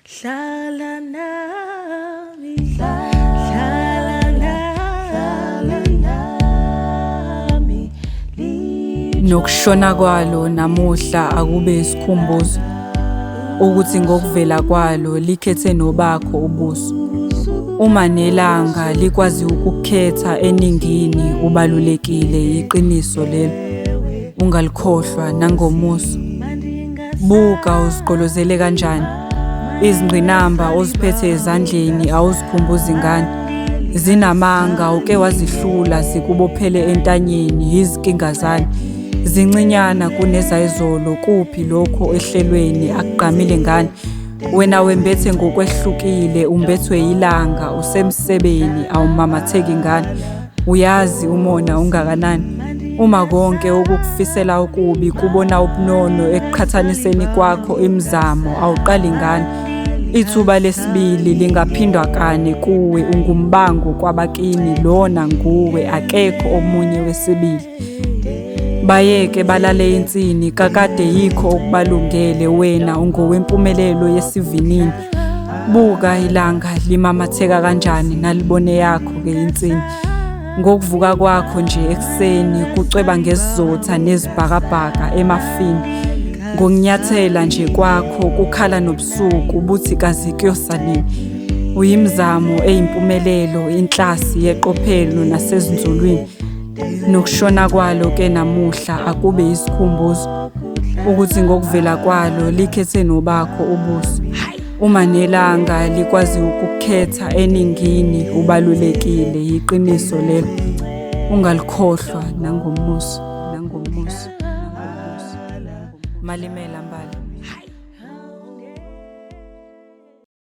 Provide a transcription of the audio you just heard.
Hlala nami, hlala nami. Nokushona kwalo namuhla akube isikhumbuzo ukuthi ngokuvela kwalo likhethe nobakho ubuso. Uma nelanga likwazi ukukhetha eningini ubalulekile yiqiniso lelo, ungalikhohlwa nangomuso. Buka uzigqolozele kanjani, izingqinamba oziphethe ezandleni awuzikhumbuzi ngani. Zinamanga uke wazihlula zikubophele entanyeni yizinkinga zani. Zincinyana kunezayizolo kuphi lokho ehlelweni akugqamile ngani. Wena wembethe ngokwehlukile umbethwe yilanga usemsebeni awumamatheki ngani. Uyazi umona ungakanani. Uma konke okukufisela okubi kubona ubunono ekuqhathaniseni kwakho imizamo awuqali ngani. Ithuba lesibili lingaphindwa kane kuwe ungumbango kwabakini lona nguwe akekho omunye wesibili. Bayeke balale insini kakade yikho okubalungele wena ungowempumelelo yesivinini. Buka ilanga limamatheka kanjani nalibone yakho ke insini. Ngokuvuka kwakho nje ekuseni kucweba ngesizotha nezibhakabhaka emafini. Ngokunyathela nje kwakho kukhala nobusuku buthi kazi kuyosa nini. Uyimizamo eyimpumelelo inhlasi yeqophelo nasezinzulwini. Nokushona kwalo ke namuhla akube isikhumbuzo ukuthi ngokuvela kwalo likhethe nobakho ubuso. Uma nelanga likwazi ukukhetha eningini ubalulekile yiqiniso lelo. Ungalikhohlwa nangomuso, nangomuso, nangomuso. Malimela Mbali.